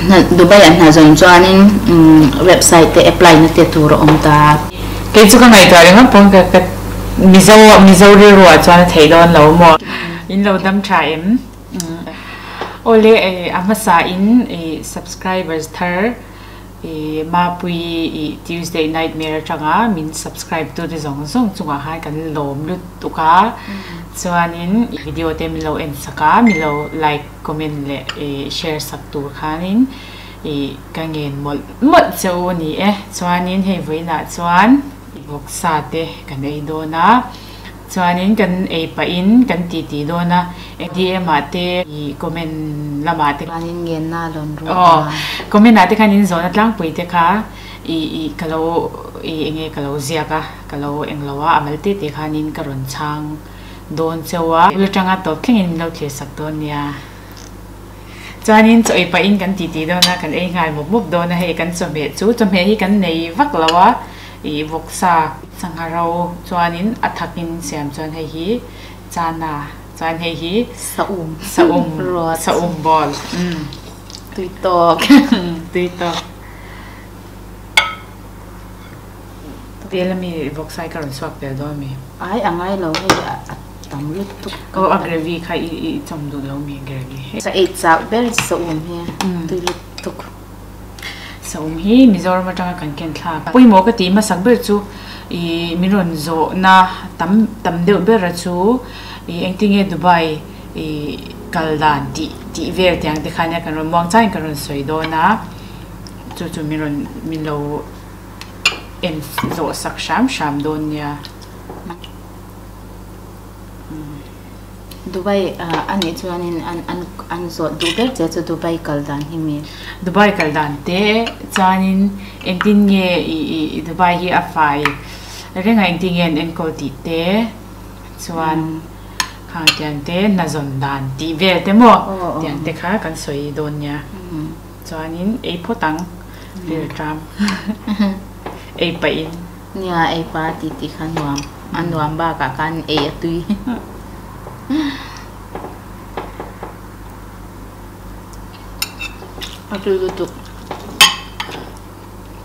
Dubai ah hna zawn chuanin website te apply na te tur a awm ta. Kei chu ka ngaihtuah ringawt pawn ka ka Mizo Mizo rilru ah chuan a theih dawn lo maw? In lo dam tha em? Awle a hmasa in subscribers thar I Mapui i Tuesday Nightmare atanga min subscribe tu te zawng zawng chungah khan kan lawm lutuk a, chuanin i video te min lo en sak a, min lo like, comment leh i share sak tur khanin i ka ngen mawlh mawlh che u a ni e. Chuanin hei vawiinah chuan i vawksa te kan ei dawn a. Chuanin kan ei pahin kan titi dawn a, DM ah te i comment lamah te. Chuanin ngenna a rawn rawh a. Comment ah te khan in zawhna tlangpui te kha i i ka lo i enge ka lo ziak a, ka lo englo a, a mal te te khanin ka rawn chhang dawn cheu a. Bul atanga tawp thlengin min lo thlir sak dawn nia. Chuanin chaw ei pahin kan titi dawn a, kan ei nghal mup mup dawn a, hei kan chawhmeh chu chawhmeh hi kan nei vak lo a. Ih vawksa sangha ro chuanin a thakin siam chuan hei hi chana chuan hei hi saum saum saum ball tui tawk tui tawk tel ami vawksa hi ka rawn suak tel dawn ami ai a ngai lo hei a tam lutuk aw a gravy kha i i chawm duh lo mi gravy sa ei chak ber saum hi tui lutuk. Saum hi Mizoram atanga kan ken thlak a. Pawimawh ka tih hmasak ber chu ih min rawn zawhna tam tam deuh bera chu ih engtinge Dubai ih kal dan tih tih vel tiang te khan kan rawn muang changin kan rawn sawi dawn a, chu chu min rawn min lo en zawh sak hram hram dawn nia. Dubai a nih chuanin an an an zawh duh ber che chu Dubai kal dan hi mi? Dubai kal dan te chuanin engtin nge ih ih Dubai hi a fai reng a engtin nge an enkawl tih te chuan khang tiang te hna zawn dan tih vel te maw tiang te kha kan sawi dawn nia chuanin ei phawt ang rilṭam ei pahin. Nia ei pa tih tih kha nuam a nuam bakah khan ei a tui. A tui lutuk.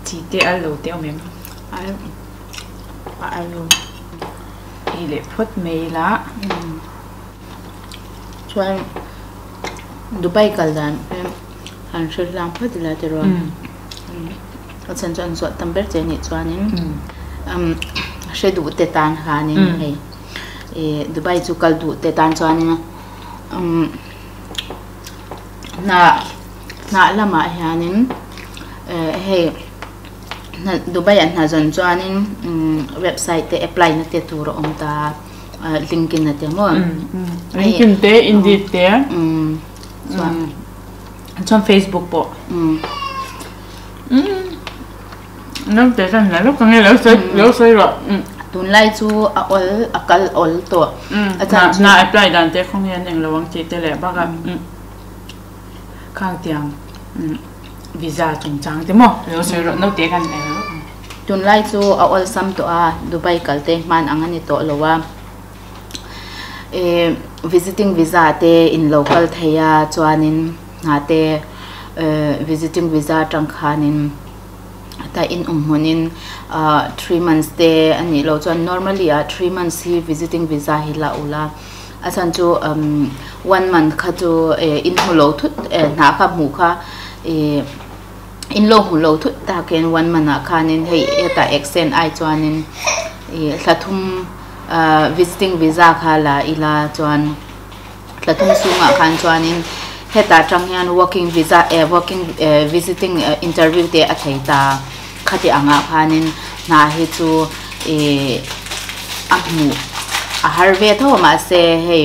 Chi te al lo te awm em? Al a al lo. Ei leh phawt mai la. Chuan Dubai kal dan han hre hlang phawt ila tiraw. A chhan chu an zawh tam ber che anih chuanin hre duh te tan khanin hei ih Dubai chu kal duh te tan chuanin hnah hnah lamah hianin hei Dubai ah hna zawn chuanin website te apply na te tur a awm ta a LinkedIn a ti maw LinkedIn te Indeed te chuan chuan Facebook pawh. Naute chuan hlai vak ang e lo sawi lo sawi rawh. Tunlai chu a awl a kal awl tawh. A chan chu. Hna apply dan te khaw hian englo ang tih te leh bakah khang tiang visa chungchang te maw lo sawi rawh naute khan hlai vak ang. Tunlai chu a awlsam tawh a Dubai kal te hman ang a ni tawh lo a. Visiting visa te in lo kal thei a chuanin. Hna te visiting visa atang khanin ta in awm hmunin 3 months te a nih loh chuan normally ah 3 months hi visiting visa hi la ula a chhan chu 1 month kha chu in hmu lo thut hna kha hmuh kha in lo hmu lo thut takin 1 month ah khanin hei hetah accent ai chuanin thla thum visiting visa kha la ila chuan. Thla thum chhungah khan chuanin hetah tang hian working visa eh working eh visiting interview te a thei ta khati angah khanin hna hi chu ih a hmuh a har ve tho a mahse hei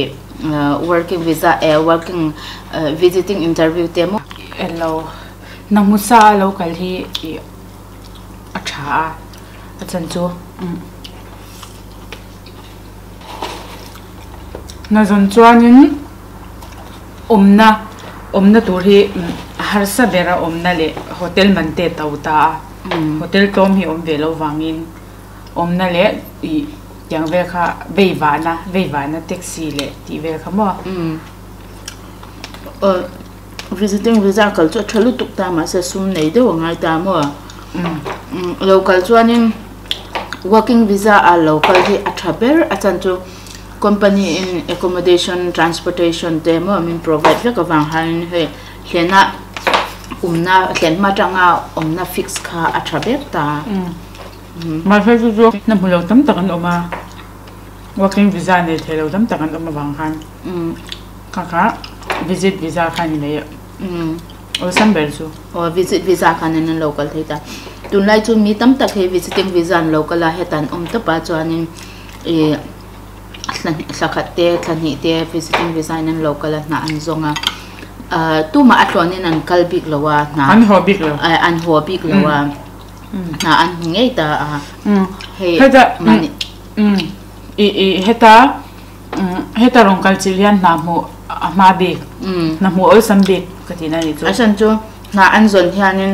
working visa eh working visiting interview te maw. Elo hna hmusa a lo kal hi ih a tha a a chan chu. Hna zawn chuanin awmna awmna tur hi harsa bera awmna leh hotel man te to ta a hotel tlawm hi awm ve lo vangin awmna leh ih tiang vel kha vei vahna vei vahna taxi leh tih vel kha maw. Visiting visa kal chu a tha lutuk ta mahse sum nei deuh a ngai ta maw? Lo kal chuanin working visa ah lo kal hi a tha ber a chan chu company in accommodation transportation te maw min provide vek avang hian hei hlena awmna thlen hma atanga awmna fix kha a tha ber ta. Mahse chu chu hna hmu lo tam tak an awm a, working visa nei thei lo tam tak an awm avang khan kha kha visit visa kha a ni mai a, awlsam ber chu. Aw visit visa khan an lo kal thei ta. Tunlai chu mi tam tak hi visiting visa an lo kal a, heta an awm tawp a chuanin ih thla khat te thla hnih te visiting visa in an lo kal a hna an zawng a ah tumah a tluanin an kal bik lo a hna an haw bik lo an haw bik lo a hna an hmu ngei ta a hei mahni i i heta heta rawn kal chilh hian hna hmuh a hma bik hna hmuh awlsam bik ka tihna a nih chu a chhan chu hna an zawn hianin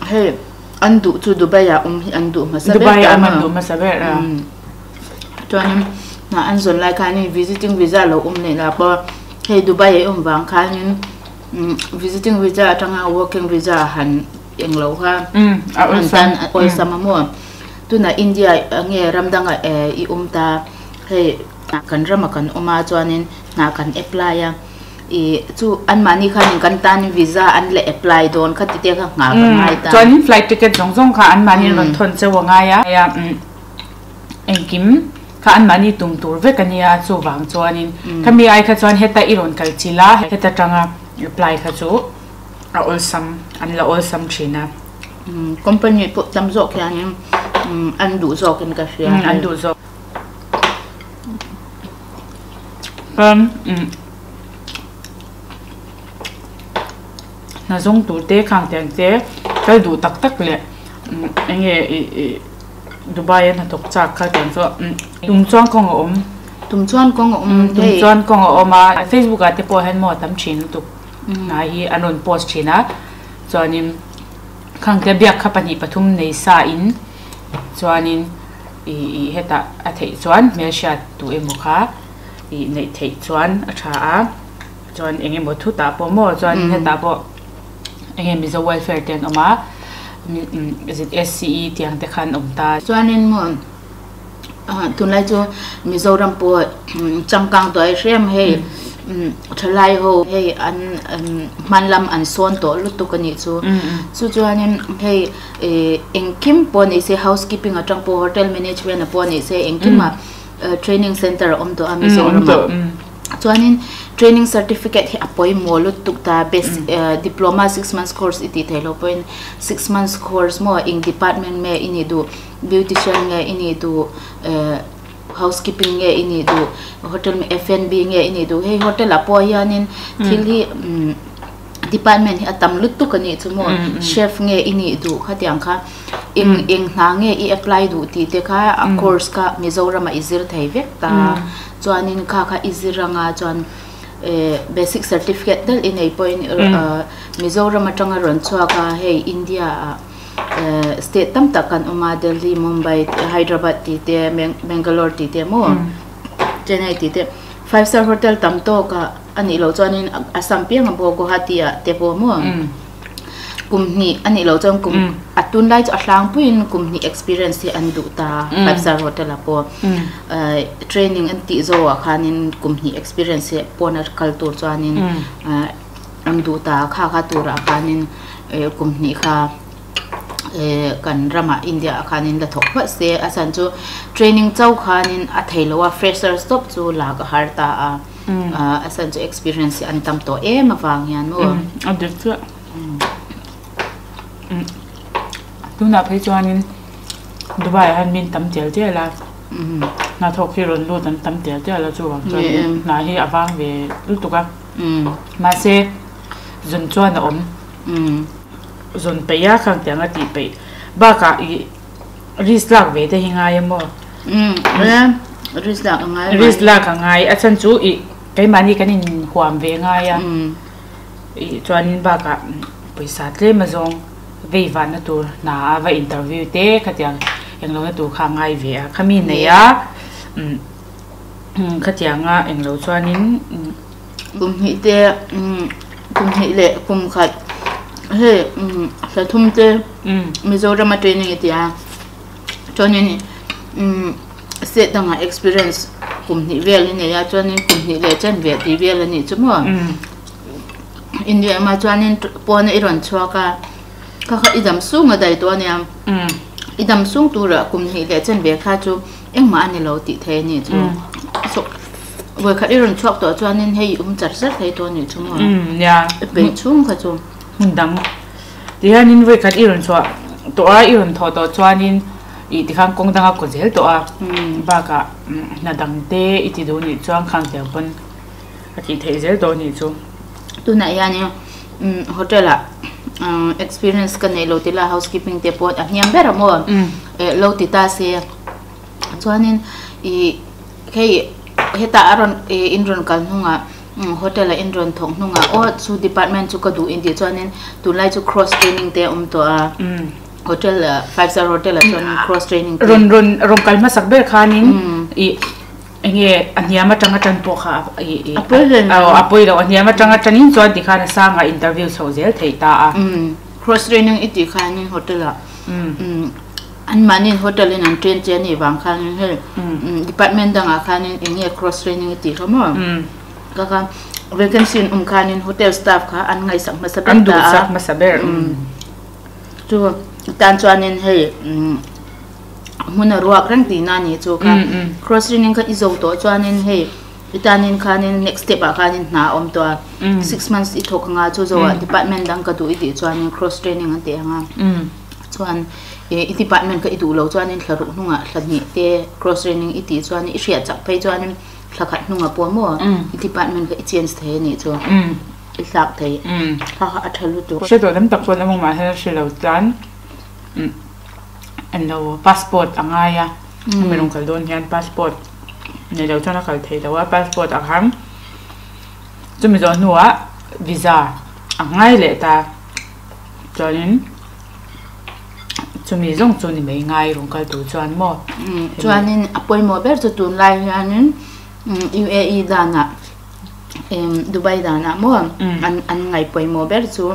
hei An duh chu Dubai ah awm hi an duh hmasa ber ta a. Dubai ah awm an duh hmasa ber a. Chuanin hna an zawn lai khanin visiting visa lo awm leh lah pawh hei Dubai ah i awm vang khanin visiting visa atanga working visa han eng lo kha an tan a awlsam a maw. Tunah India nge ram dangah i awm ta hei kan ramah kan awm a chuanin hna kan apply a. I chu anmahni khanin kan tan visa an la apply dawn kha tite kha nghah ka ngai ta. Chuanin flight ticket zawng zawng kha anmahni rawn thawn cheu a ngai a, engkim kha anmahni tum tur vek a nia chuvang chuanin khami ai kha chuan heta i rawn kal chilh a, heta tanga apply kha chu a awlsam an la awlsam thin a. Company pawh tam zawk hianin an duh zawkin ka hria. An duh zawk. Chuan hna zawng tur te khang tiang te kal duh tak tak leh eng nge ih ih Dubai a hnathawk chak kha tiang chu tum chuan kawng a awm. Tum chuan kawng a awm Tum chuan kawng a awm a Facebook ah te pawh hian maw a tam thin lutuk hna hi an rawn post thin a chuanin khang te biak kha pahnih pathum nei sa in chuanin. Ih ih hetah a theih chuan hmelhriat duh emaw kha ih neih theih chuan a tha a, chuan eng emaw thutah pawh maw chuan hetah pawh eng nge Mizo welfare te an awm a, ZSCE tiang te kha an awm ta. Chuanin maw tunlai chu Mizoram pawh changkang tawh a hrem hei. Thalai ho hei an hman lam an sawn tawh lutuk a nih chu. Chu chuanin hei engkim pawh ni se housekeeping atang pawh hotel management ah pawh ni se engkimah training center a awm tawh a Mizoram ah. Chuanin training certificate hi a pawimawh lutuk ta basic diploma six months course i tih theih loh pawhin six months course maw eng department nge i nih duh beautician nge i nih duh Housekeeping nge i nih duh, hotel F&B nge i nih duh, hei hotel ah pawh hianin thil hi department hi a tam lutuk a nih chu maw, chef nge i nih duh khatiang kha eng eng hna nge i apply duh tih te kha a course kha Mizoram ah i zir thei vek ta chuanin kha kha i zir anga chuan basic certificate tal i nei pawhin Mizoram atanga rawn chhuak a hei India ah. State tam tak kan awm a, Delhi, Mumbai, Hyderabad tih te, Bangalore tih te maw, Chennai tih te, five star hotel tam tawk a a nih loh chuanin Assam piang a pawh Guwahati ah te pawh maw kum hnih a nih loh chuan kum a tunlai chu a hlangpuiin kum hnih experience hi an duh ta five star hotel ah pawh training an tih zawh ah khanin kum hnih experience hi pawn a kal tur chuanin An duh ta kha kha turah khanin kum hnih kha kan ramah India ah khanin la thawk phawt se a chhan chu training chauh khanin a thei lo a fresher stop chu lak a har ta a a chhan chu experience hi an tam tawh em avang hian maw. A dik chiah. Tunah phei chuanin Dubai ah hian min tam tial tial a hnathawk hi rawn lut an tam tial tial a chuvang chuan hna hi a vang ve lutuk a. Mahse, zun chuan a awm. Zun peih a, khang tiang a tih peih. Bakah i risk lak ve te hi ngai a maw? Risk lak a ngai. Risk lak a ngai. A chhan chu i keimahni kan inhuam ve ngai a. I chuanin bakah pawisa tlem azawng vei vanna tur hna a va interview te khatiang englo na tur kha a ngai ve a. Khami nei a. Khatianga englo chuanin. Kum hnih te. Kum hnih leh kum khat hei thla thum te Mizoram a training i tia chuanin state dangah experience kum hnih vel i nei a chuanin kum hnih leh chen ve tih vel a nih chu maw India lamah chuanin pawn i rawn chhuak a kha kha i dam sung a dai tawh a nia i dam sung turah kum hnih leh chen ve kha chu engmah a ni lo tih thei a nih chu vawikhat i rawn chhuak tawh chuanin hei i um char char thei tawh a nih chu maw i peih chhung kha chu. Hmun dang tihianin vawikhat i rawn chhuah tawh a i rawn thawh tawh chuanin ih tikhan kawng danga kaw zel tawh a bakah hna dang te i ti duh nih chuan khang tiang pawn a tih theih zel tawh a nih chu. Tunah hianin hotel ah experience ka neih lo tila housekeeping te pawh a hniam ber a maw lo ti ta se chuanin ih hei hetah a rawn ih in rawn kal hnungah hotel ah in rawn thawk hnungah aw chu department chu ka duh intih chuanin tunlai chu cross training te a awm tawh a hotel five star hotel ah chuan cross training te rawn rawn rawn kal hmasak ber khanin ih enge a hniam atanga tan pawh kha ih ih a pawi lo a hniam atanga tanin chuan tikhan a sangah interview chhoh zel theih ta a cross training i tih khanin hotel ah An mahniin hotel in an train che a nih vang khanin hei department dangah khanin eng nge cross training i tih kha maw? Ka kha vacancy an awm khanin hotel staff kha an ngaihsak hmasa ber ta a. An duhsak hmasa ber. Chu tan chuanin hei hmun a ruak reng tihna a nih chu kha cross training kha i zo tawh chuanin hei i tanin khanin next step ah khanin hna a awm tawh a 6 months i thawk anga chu zo ah department dang ka duh i tih chuanin cross training an ti ang a. Chuan i department kha i duh loh chuanin thla ruh hnungah thla hnih te cross training i tih chuan i hriat chak phei chuanin thla khat hnungah pawh maw i department kha i change thei a nih chu i hlak thei kha kha a tha lutuk. Hre tawh tam tak chuan amah mah hian a hre lo chuan an lo passport a ngai a hemi rawn kal dawn hian passport nei lo chuan a kal thei lo a passport ah khan chumi zawh hnuah visa a ngai leh ta chuanin. Chumi zawng chu ni mai ngai rawn kal tur chuan maw? Chuanin a pawimawh ber chu tunlai hianin UAE danah Dubai danah maw an ngaih pawimawh ber chu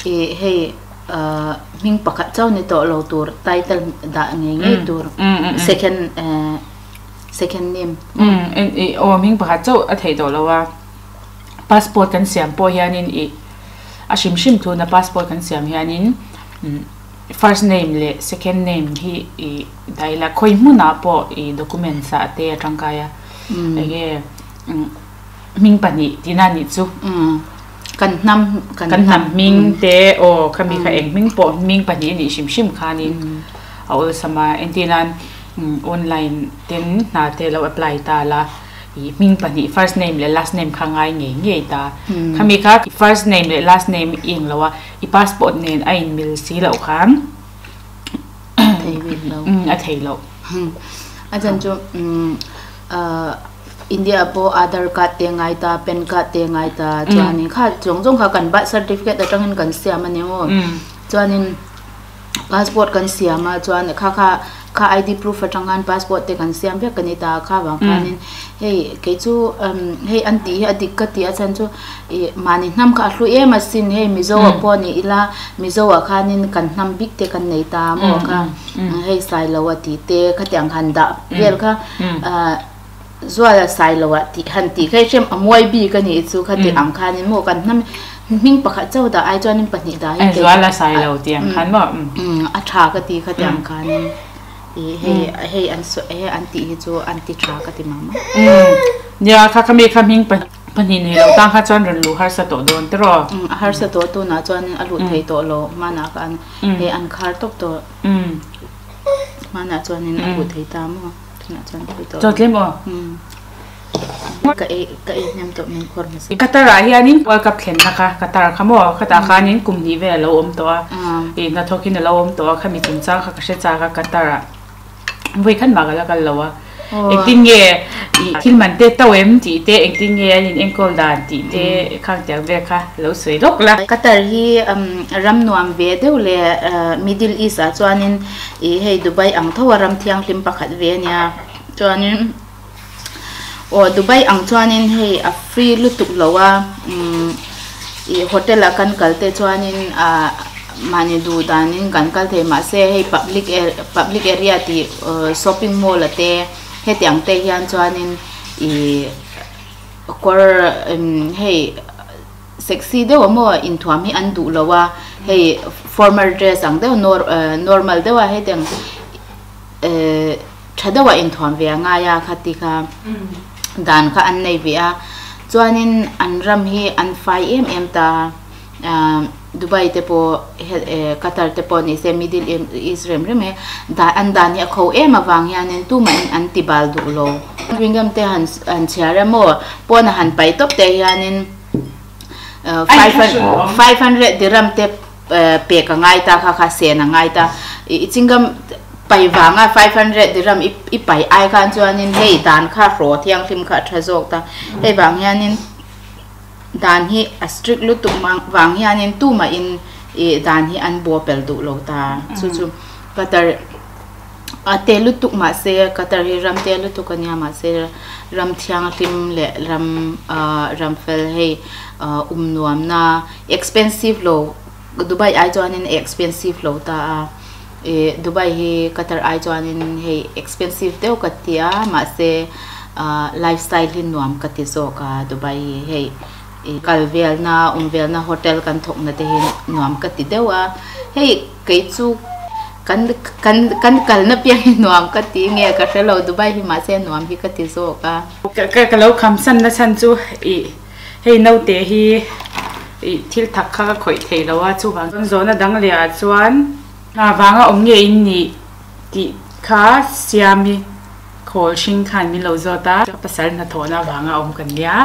ih hei hming pakhat chauh ni tawh lo tur title dah ngei ngei tur second second name. Aw hming pakhat chauh a theih tawh lo a passport kan siam pawh hianin ih. A hrim hrim tuna passport kan siam hianin first name leh second name hi ih dah ila khawi hmunah pawh ih documents ah te a tangkai a enge hming pahnih tihna a nih chu. Kan hnam kan hnam hming te aw khami kha eng hming pawh hming pahnih a nih hrim hrim khanin a awlsam a entirnan online ten hna te lo apply ta la. I hming pahnih first name leh last name kha ngai ngei ngei ta. Khami kha first name leh last name i eng lo a, i passport nen a inmil si loh khan Thei bik lo. A thei loh. A chan chu India pawh Aadhar card te ngai ta, PAN card te ngai ta chuanin kha zawng zawng kha kan birth certificate atangin kan siam a ni maw. Chuanin Passport kan siam a chuan kha kha kha ID proof atang khan passport te kan siam vek ka ni ta kha vang khanin hei kei chu hei an tih hi a dik ka tih a chhan chu ih mahni hnam kha a hlu em asin hei Mizo ah pawh ni ila Mizo ah khanin kan hnam bik te kan nei ta maw kha hei Sailo a tih te khatiang han dah vel kha ah Zuala Sailo ah tih han tih kha i hrem a muai bik a nih chu khati ang khanin maw kan hnam hming pakhat chauh dah ai chuanin pahnih dah hi Zuala Sailo tih ang khan maw a tha ka ti khati ang khanin ih hei hei an sawi hei an tih hi chu an ti tha ka ti mah mah. Nia kha khami kha hming pahnih nei lo tang kha chuan rawn luh harsa tawh dawn tiraw? A harsa tawh tunah chuanin a luh thei tawh lo hmanah khan hei an khar tawp tawh hmanah chuanin a luh thei ta maw. Chaw tlem aw. Ka ei ka ei hnem tawh min khawr hmasa. Qatar ah hianin World Cup thlenna kha Qatar kha maw khatah khanin kum hnih vel a lo awm tawh a ih hnathawk in a lo awm tawh a khami chungchang kha ka hre chak a Qatar ah vawi khat mah ka la kal lo a engtin nge ih thil man te to em tih te engtin nge an in enkawl dan tih te khang tiang vel kha lo sawi lawk la. Qatar hi ram nuam ve deuh leh Middle East ah chuanin Ih hei Dubai ang tho a ram thianghlim pakhat ve a nia chuanin aw Dubai ang chuanin hei a free lutuk lo a umm. I hotel a kan kal te chuanin ah mahni duh danin kan kal thei mahse hei public public area tih shopping mall a te hetiang te hian chuanin ih kawr hei sexy deuh a maw inthuam hi an duh lo a hei formal dress ang deuh normal deuh a hetiang eh tha deuh a inthuam ve a ngai a khati kha dan kha an nei ve a chuanin an ram hi an fai em em ta ah Dubai te pawh eh Qatar te pawh ni se Middle East rem rem hi dan an dan hi a kho em avang hianin tumah in an ti bal duh lo chewing te han han chhiar emaw pawn a han paih tawp te hianin 500 dirham te pek a ngai ta kha kha sen a ngai ta i chingam pai vanga 500 dirham i pai ai khan chuanin hei dan kha hraw thianghlim kha a tha zawk ta hei vang hianin dan hi a strict lutuk vang hianin tumahin ih dan hi an bo pel duh lo ta chu chu Qatar a te lutuk mahse Qatar hi ram te lutuk a nia mahse ram thianghlim leh ram ah ram fel hei ah um nuamna expensive lo Dubai ai chuanin expensive lo ta a ih Dubai hi Qatar ai chuanin hei expensive deuh ka ti a mahse ah lifestyle hi nuam ka ti zawk a Dubai hi hei ih kal velna awm velna hotel kan thawkna te hi nuam ka ti deuh a hei kei chu kan kan kan kalna piang hi nuam ka ti nge ka hre lo Dubai hi mahse nuam hi ka ti zawk a. Ka ka lo khamsan na chhan chu ih Hei naute hi ih thil thak kha ka khawih thei lo a, chuvang chuan zawhna dang leh ah chuan hna vanga awm nge in nih tih kha Siami khawl hring khan min lo zawt a, ka pasal hnathawhna vanga awm kan nia,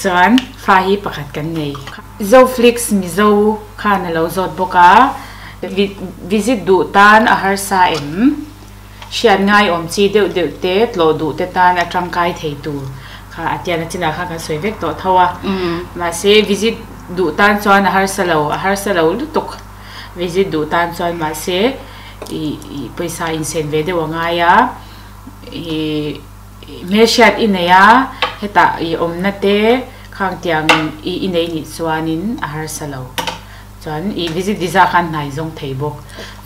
chuan fa hi pakhat kan nei. Zoflix Mizo khan a lo zawt bawk a, visit duh tan a harsa em? Hriat ngai awm chi deuh deuh te, tlawh duh te tan a tangkai thei tur kha a tian a chinah khan kan sawi vek tawh tho a. Mahse visit duh tan chuan a harsa lo, a harsa lo lutuk visit duh tan chuan mahse ih ih pawisa insen ve deuh a ngai a, ih hmelhriat i nei a, hetah ih awmna te khang tiang ih i nei nih chuanin a harsa lo. Chuan i visit visa khan hnai zawng thei bawk.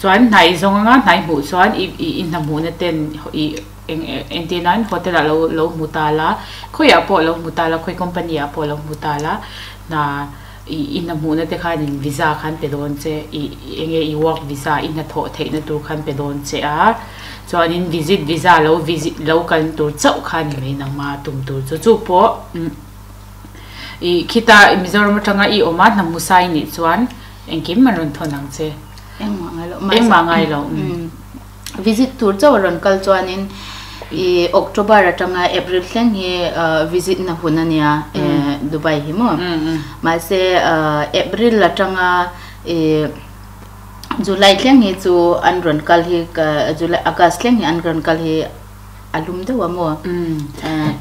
Chuan hnai zawng anga hnai hmuh chuan i i hna hmuhna ten i eng entir nan hotel ah lo lo hmu ta la, khawiah pawh lo hmu ta la, khawi company ah pawh lo hmu ta la, hna i i hna hmuhna te khan in visa khan pe dawn che, i enge i work visa i hnathawh theihna tur khan pe dawn che a. Chuanin visit visa lo visit lo kalna tur chauh kha ni mai nangma tum tur chu chu pawh. I khita Mizoram atanga i awm a hnam hmusa i nih chuan engkim an rawn thawn ang che. Engmah ngai lo. Engmah ngai lo. Visit tur chauh a rawn kal chuanin i October atanga April thleng hi visit na hun a nia Dubai hi maw. Mahse April atanga i July thleng hi chu an rawn kal hi July August thleng hi an rawn kal hi A lum deuh a maw?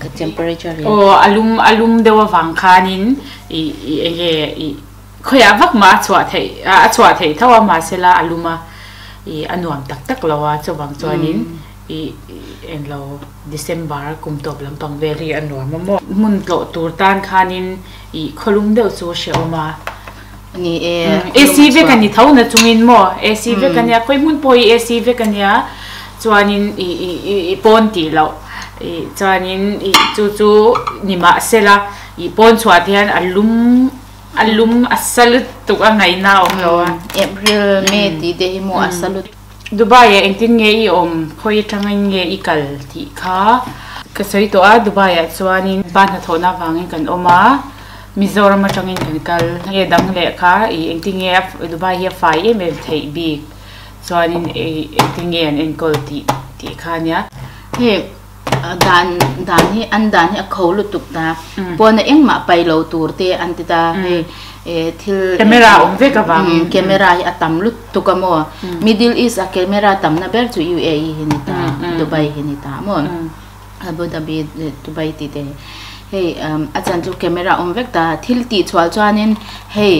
Ka temperature hi. Aw a lum a lum deuh avang khanin i i enge i khawiah vak mah a chhuah theih a chhuah theih tho a mahsela a lum a i a nuam tak tak lo a chuvang chuanin i englo December kum tawp lampang vel hi a nuam a maw. Hmun tlawh tur tan khanin i khawlum deuh chu a hrehawm a. Ni e. AC vek a ni tho na chungin maw AC vek a nia khawi hmun pawh hi AC vek a nia chuanin i i i i pawn tih loh i chuanin i chu chu ni mah sela i pawn chhuah te hian a lum a lum a sa lutuk a ngaihna a awm lo a. April May tih te hi maw a sa lutuk. Dubai ah engtin nge i awm khawi atangin nge i kal tih kha ka sawi tawh a Dubai ah chuanin pa hnathawhna avangin kan awm a. Mizoram atangin kan kal nge dang leh kha ih engtin nge a Dubai hi a fai em em theih bik chuanin ih engtin nge an enkawl tih tih kha ania. Hei dan dan hi an dan hi a kho lutuk ta pawn a engmah pai lo tur te an ti ta hei eh thil Camera a awm vek avangin camera hi a tam lutuk a maw Middle East a camera tamna ber chu UAE hi ni ta Dubai hi ni ta maw. Abu Dhabi Dubai tih te hei a chan chu camera awm vek ta thil tih chhuah chuanin hei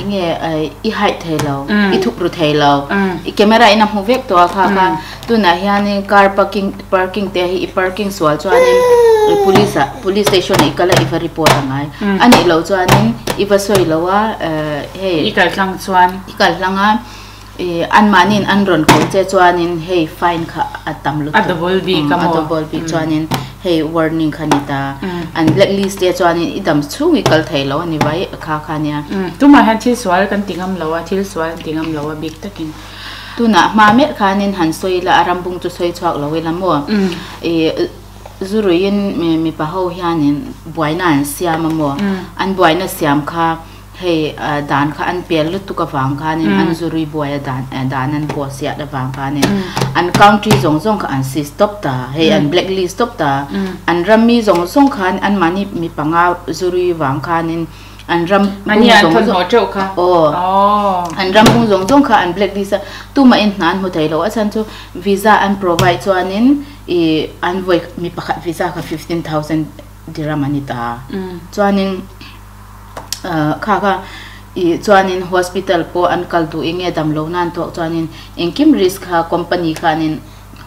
enge i hide thei lo i thup ru thei lo i camera in a hmu vek tawh a kha kha tunah hianin car parking parking te hi i parking sual chuanin. Police ah police station ah i kal a i va report a ngai. A nih loh chuanin i va sawi lo a hei. I kal tlang chuan. I kal tlang a anmahniin an rawn ko che chuanin hei fine kha a tam lutuk. A double bik a maw? A double bik chuanin hei warning kha ni ta. An blacklist te chuanin i dam chhung i kal thei lo a ni vai kha kha nia. Tumah hian thil sual kan ti ngam lo a, thil sual an ti ngam lo a bik takin. Tunah hma mek khanin han sawi ila a rambung chu sawi chhuak lo ila maw? Ih zuruiin mipa ho hianin buaina an siam a maw? An buaina siam kha hei dan kha an pel lutuk avang khanin an zurui buai a dan dan an buah siat avang khanin an country zawng zawng kha an si stop ta hei an blacklist stop ta an ram mi zawng zawng khan anmahni mi panga zurui vang khanin an ram bung zawng zawng aw an ram bung zawng zawng kha an blacklist a tumahin hna an hmu thei lo a chhan chu visa an provide chuanin ih an vawi mi pakhat visa kha 15,000 dirham a ni ta chuanin kha kha ih chuanin hospital pawh an kal duh eng nge damlo nan tawh chuanin engkim risk kha company khanin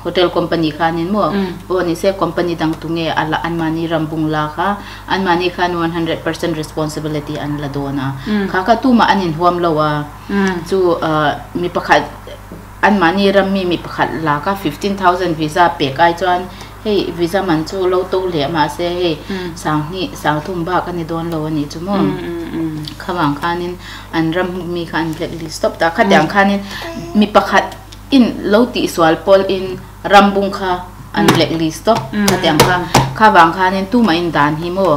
Hotel company khanin maw pawh ni se company dang tu nge a la anmahni ram bung la kha anmahni khan 100% responsibility an la dawn a kha kha tumah an inhuam lo a chu mi pakhat anmahni ram mi mi pakhat la kha 15,000 visa pek ai chuan hei visa man chu lo to leh mahse hei sanghnih sangthum bak a ni dawn lo a nih chu maw khavang khanin an ram mi kha an blacklist tawp ta khatiang khanin mi pakhat In lo tihsual pawl in rambung kha an blacklist tawp khatiang kha kha vang khanin tumah in dan hi maw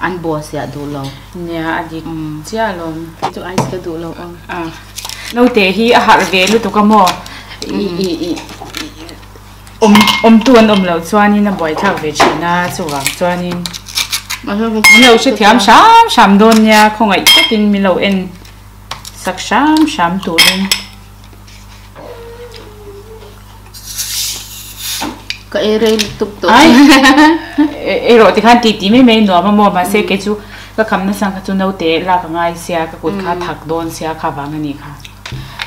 an bo siah duh lo. Nia a dik chiah alawm. Chu ice ka duh lo aw. A naute hi a harh ve lutuk a maw i awm awmtu an awm loh chuanin a buaithlak ve thin a chuvang chuanin min lo hrethiam hram hram dawn nia khawngaih takin min lo en sak hram hram turin. Ka ei rei lutuk tawh. Ai ei rawh tikhan ti ti mai mai nuam a maw mahse kei chu ka kham nasang kha chu naute lak a ngai sia ka kut kha thak dawn sia kha vang a ni kha.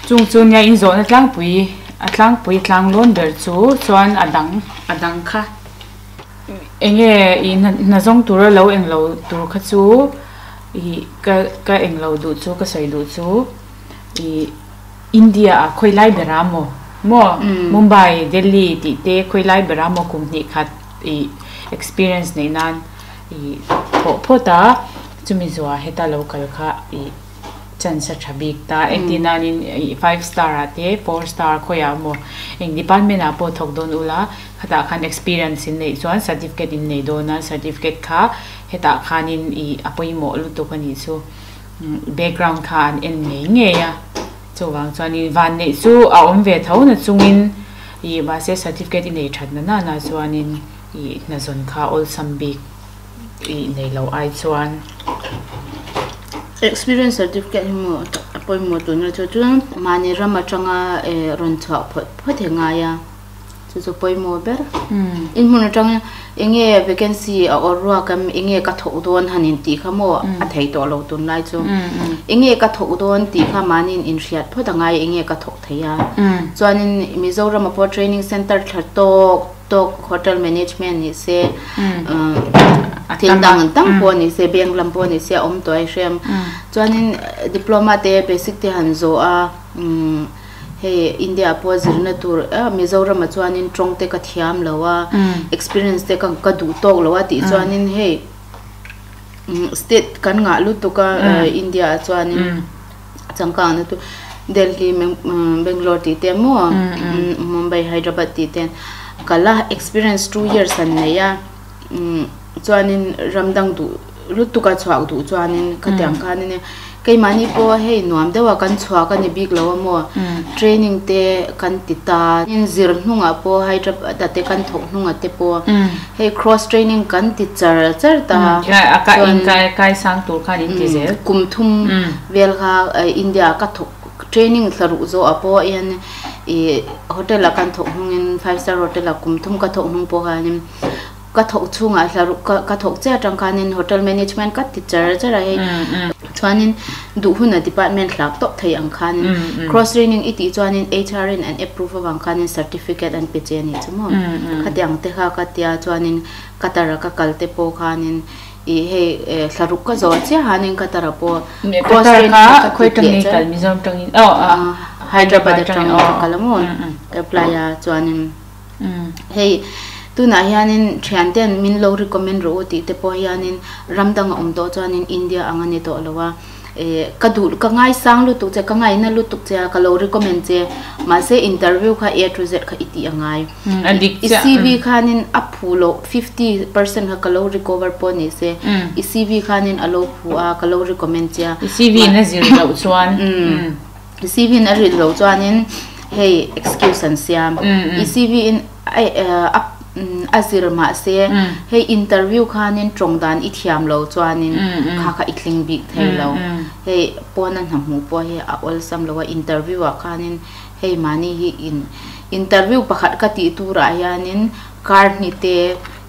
Chung chu nia inzawhna tlangpui a tlangpui tlang lawn ber chu chuan a dang a dang kha enge ih hna zawng tura lo englo tur kha chu ih ka ka englo duh chu ka sawi duh chu ih. India ah khawi lai bera maw? Maw? Mumbai, Delhi tih te khawi lai bera maw kum hnih khat ih experience neih nan ih thawh phawt a, chumi zuah heta lo kal kha ih chance a tha bik ta. Engtin nanin ih five star ah te four star khawiah maw eng department ah pawh thawk dawn ula khatah khan experience in neih chuan certificate in nei dawn a, certificate kha hetah khanin ih a pawimawh lutuk a nih chu. Background kha an en ngei ngei a, chuvang chuanin vanneih chu a awm ve tho na chungin ih mahse certificate i nei that na nana chuanin ih hnazawn kha awlsam bik ih nei lo ai chuan. Experience certificate hi maw a pawimawh tuna chu chuan mahni ram atanga rawn chhuah phawt phawt hi a ngai a. Chu chu pawimawh ber. In hmun atangin enge vacancy a awr ruak em enge ka thawk dawn han in tih kha maw a thei tawh lo tunlai chu. Enge ka thawk dawn tih kha mahni in inhriat phawt a ngai enge ka thawk thei a. Chuanin Mizoram ah pawh training center tha tawk tawk hotel management ni se thil dang dang pawh ni se bank lam pawh ni se a awm tawh a i hria em. Chuanin diploma te basic te han zawh a. Hei India ah pawh zirna tur a Mizoram ah chuanin tawng te ka thiam lo a experience te ka ka duh tawk lo a tih chuanin hei state kan ngah lutuk a India ah chuanin changkang na tur Delhi Bangalore tih te maw Mumbai Hyderabad tih te ka la experience 2 years an nei a chuanin ram dang duh lutuk a chhuak duh chuanin khatiang khanin keimahni pawh hei nuam deuh a kan chhuak a ni bik lo a maw training te kan ti ta zir hnungah pawh Hyderabad ah te kan thawk hnungah te pawh hei cross training kan ti char char ta chuan kum thum vel kha India ah ka thawk training thla ruh zawh ah pawh hian ih hotel ah kan thawk hnungin five star hotel ah kum thum ka thawk hnung pawh khanin. ka thawk chhungah hla ruk ka ka thawk chiah atang khanin hotel management ka ti char char a hei chuanin duh huna department hlak tawp thei ang khanin cross training i tih chuanin H_R in an approve avang khanin certificate an pe che a nih chu maw khatiang te kha ka tia chuanin Qatar a ka kal te pawh khanin ih hei thla ruk ka zawh chiah hanin Qatar ah pawh cross training kha ka ti leh char Hyderabad atangin ka kal a maw ka apply a chuanin. Hei tunah hianin thianten min lo recommend rawh u tih te pawh hianin ram danga awm tawh chuanin India ang a ni tawh lo a, eh ka duh ka ngaisang lutuk che ka ngaina lutuk che a ka lo recommend che mahse interview kha A to Z kha i tih a ngai. I CV khanin a phu loh 50% kha ka lo recover pawh ni se i CV khanin a lo phu a ka lo recommend che a. I CV in a zir loh chuan. I CV in a rilh loh chuanin hei excuse an siam. I CV in a zir mahse hei interview khanin tawng dan i thiam lo chuanin kha kha i tling bik thei lo. Hei pawna hna hmuh pawh hi a awlsam lo a, interview ah khanin hei mahni hi in interview pakhat ka tih turah hianin kar hnih te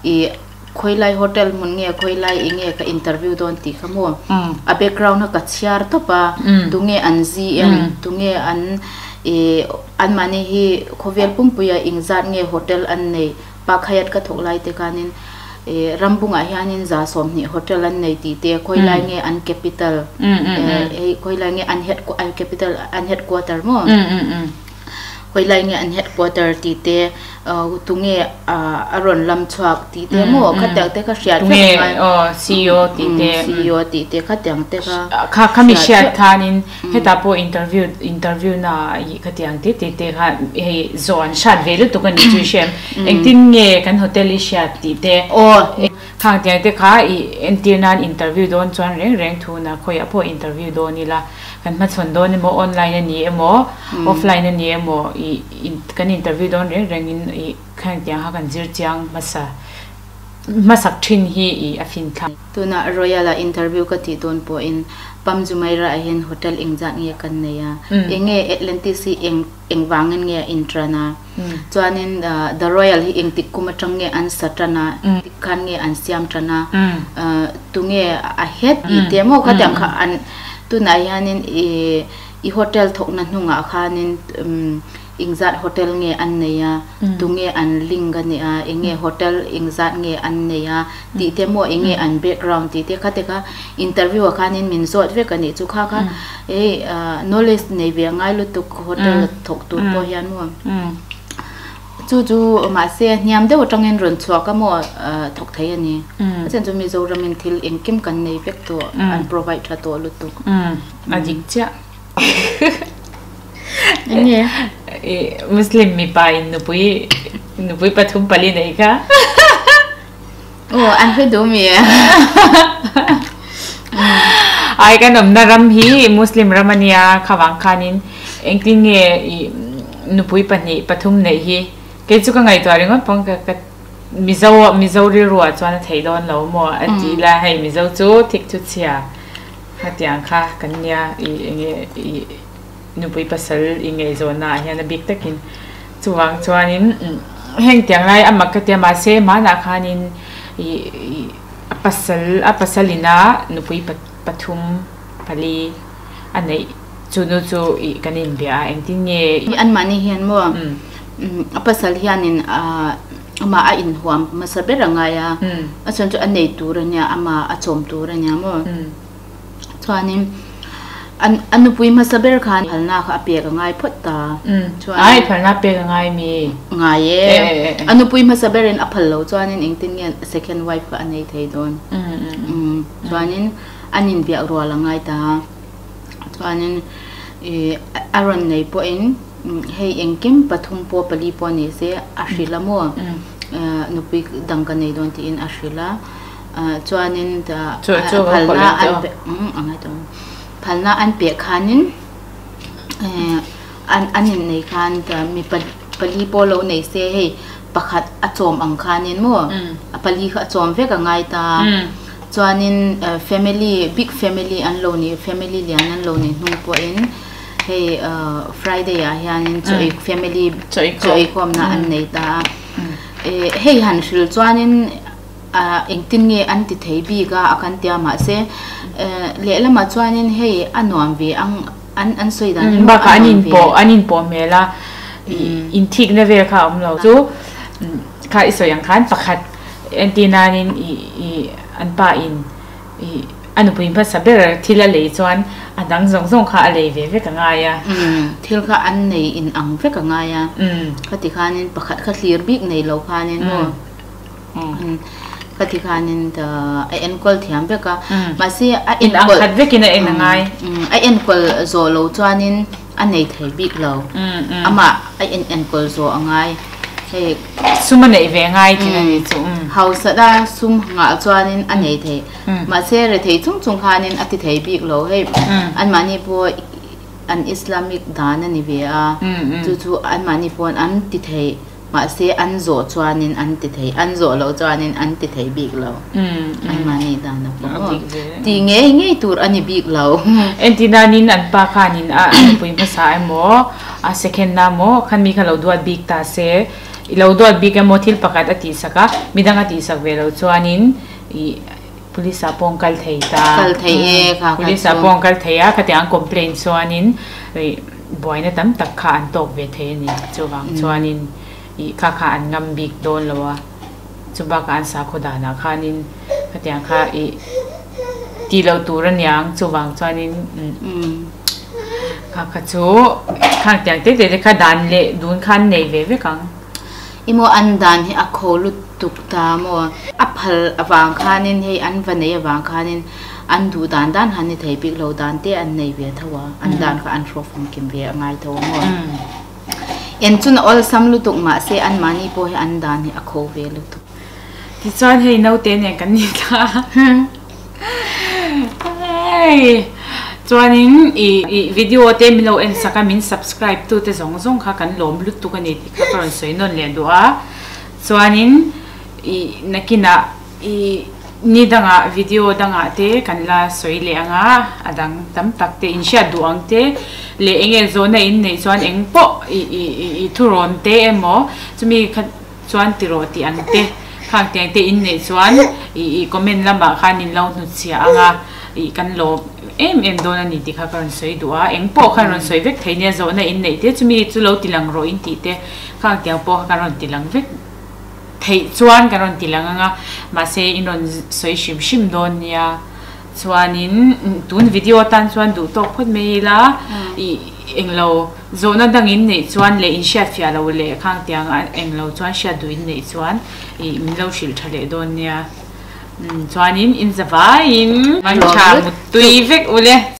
i Khawilai hotel hmun nge khawilai i nge ka interview dawn tih kha maw? A background kha ka chhiar tawp a, tunge an zi em, tunge an i anmahni hi khawvel pumpuia ingzat nge hotel an nei, Pakhayat ka thawk lai te khanin i Rambungah hianin 120 hotel an nei tih te, khawilai nge an capital, hei khawilai nge an head capital an headquarter maw? Khawilai nge an headquarter tih te, tunge a rawn lam chhuak tih te maw khatiang te kha hriat vek a ngai. Tunge CEO tih te. CEO tih te khatiang te kha. Kha khami hriat khanin hetah pawh interview interview na ih khatiang te te te kha hei zawh an hrat ve lutuk a ni chu i hria em? Engtin nge kan hotel i hriat tih te. Khang tiang te kha i entir nan interview dawn chuan reng reng thu na khawiah pawh interview dawn ila kan hmachhawn dawn emaw online a ni emaw offline a ni emaw i kan interview dawn reng reng in i khang tiang kha kan zir chiang hmasa hmasak thin hi i a fin thlak. Tunah Royal ah interview ka tih dawn pawhin Palm Jumeirah ah hian hotel engzat nge kan nei a enge Atlantis hi eng Engvangin nge a inṭan a? Chuanin The Royal hi engtik kum aṭang nge an sa ṭan a? Engtik khan nge an siam ṭan a? Tunge a het tih te maw khatiang kha an tunah hianin i hotel thawkna hnungah khanin engzat hotel nge an nei a? Tunge an link a nih a? Enge hotel engzat nge an nei a? Tih te maw enge an background tih te kha te kha interview ah khanin min zawt vek a nih chu kha kha hei knowledge nei ve a ngai lutuk hotel a thawk tur pawh hian maw chu chu mahse hniam deuh atangin rawn chhuak a maw thawk thei a ni a chhan chu Mizoram in thil engkim kan nei vek tawh an provide tha tawh lutuk a dik chiah enge Muslim mipa in nupui nupui pathum pali nei kha. Aw an hre duh mi e. Ai kan awmna ram hi Muslim ram a nia khavang khanin engtin nge i nupui pahnih pathum neih hi kei chu ka ngaihtuah ringawt pawh ka ka Mizo Mizo rilru ah chuan a theih dawn lo maw a tih la hei Mizo chu thik chu chhia khatiang kha kan nia i enge i nupui pasal i ngaihzawnna ah hian a bik takin chuvang chuanin heng tiang lai a mak ka tia mahse hmanah khanin ih a pasal a pasalina nupui pathum pali a neih chu nu chu ih kan inbia a engtin nge ih anmahni hian maw a pasal hianin ah amah a inhuam hmasa ber a ngai a a chhan chu a nei tur a nia amah a chawm tur a nia maw. Chuanin a nupui hmasa ber khan phalna kha a pek a ngai phawt ta. Chuan Ai phalna pek a ngai mi? Ngai e. A nupui hmasa berin a phal lo chuanin engtin nge second wife kha a nei thei dawn. Chuanin an inbiak rual a ngai ta. Chuanin a rawn nei pawhin hei engkim pathum pawh pali pawh ni se a hrilh a maw? Nupui dang ka nei dawn tiin a hrilh a. Chuanin phalna an pe phalna an pek khanin an innei khan mi pali pawh lo nei se hei pakhat a chawm ang khanin maw a pali kha a chawm vek a ngai ta chuanin family big family an lo nih family lian an lo nih hnung pawhin hei friday ah hianin chaw ei family chaw eikhawmna an nei ta a hei han hrilh chuanin. Engtin nge an ti thei bik a a kan tia mahse lehlamah chuanin hei a nuam ve ang an an sawi dan hi Bakah an inpawh an inpawh hmel a inthikna vel kha a awm lo chu kha i sawi ang khan pakhat entir nanin i i an pa in i a nupui hmasa ber thil a lei chuan a dang zawng zawng kha a lei ve vek a ngai a. Thil kha an nei in ang vek a ngai a khati khanin pakhat kha thlir bik nei lo khanin maw. Khati khanin a enkawl thiam vek a, mahse a enkawl khat vekin a en a ngai. A enkawl zawh lo chuanin a nei thei bik lo. Amah a en enkawl zawh a ngai. Hei sum a neih ve ngai thin a ni chu. Hausa da sum ngah chuanin a nei thei. Mahse rethei chung chung khanin a ti thei bik lo. Hei anmahni pawh an Islamic dan a ni ve a, chu chu anmahni pawn an ti thei. Mahse an zawh chuanin an ti thei, an zawh loh chuanin an ti thei bik lo. Anmahni dan a pawh maw? Ti ngei ngei tur a ni bik lo. Entinanin an pa khanin a nupui hmasa emaw, a second na maw khan mi kha lo duat bik ta se, i lo duat bik emaw thil pakhat a tihsak a, midang a tihsak ve loh chuanin i police ah pawh an kal thei ta. Kal thei e kha kha chu. Police ah pawh an kal thei a, khatiang an complaint chuanin i. Buaina tam tak kha an tawk ve thei a ni. Chuvang chuanin ih kha kha an ngam bik dawn lo a, chu bakah an sakhaw danah khanin khatiang kha ih tih loh tur a niang. Chuvang chuanin kha kha chu khang tiang te te te kha dan leh dun kha an nei ve vek ang. Emaw an dan hi a khaw lutuk ta maw? A phal avang khanin hei an va nei avang khanin an duh dan dan han ni thei bik lo dan te an nei ve tho a, an dan kha an hrawk famkim ve a ngai tho a maw? En chun a awlsam lutuk mahse anmahni pawh hi an dan hi a kho ve lutuk. Tichuan hei naute nen kan ni ta a, chuanin i video te min lo en sak a, min subscribe tu te zawng zawng kha kan lawm lutuk a ni tih kha ka rawn sawi nawn leh duh a, chuanin i nakinah i ni dangah video dangah te kan la sawi leh ang a, a dang tam tak te inhriat duh ang te leh eng nge zawhna in neih chuan eng pawh i i i thurawn te emaw chumi kha Chuan ti rawh tih ang te, khang tiang te in neih chuan ih ih comment lamah khan in lo hnutchhiah ang a, ih kan lawm em em dawn a ni tih kha ka rawn sawi duh a, eng pawh khan rawn sawi vek thei nia zawhna in neih te chumi chu lo ti lang rawh in tih te khang tiang pawh kha kan rawn ti lang vek theih chuan kan rawn ti lang ang a, mahse in rawn sawi hrim hrim dawn nia. Chuanin tun video atan chuan duh tawk phawt mai ila ih englo zawhna dang in neih chuan leh in hriat fiah lo leh khang tiang a englo chuan hriat duh in neih chuan ih min lo hrilh tha leh dawn nia. Chuanin in zavaiin man tha muttui vek ule.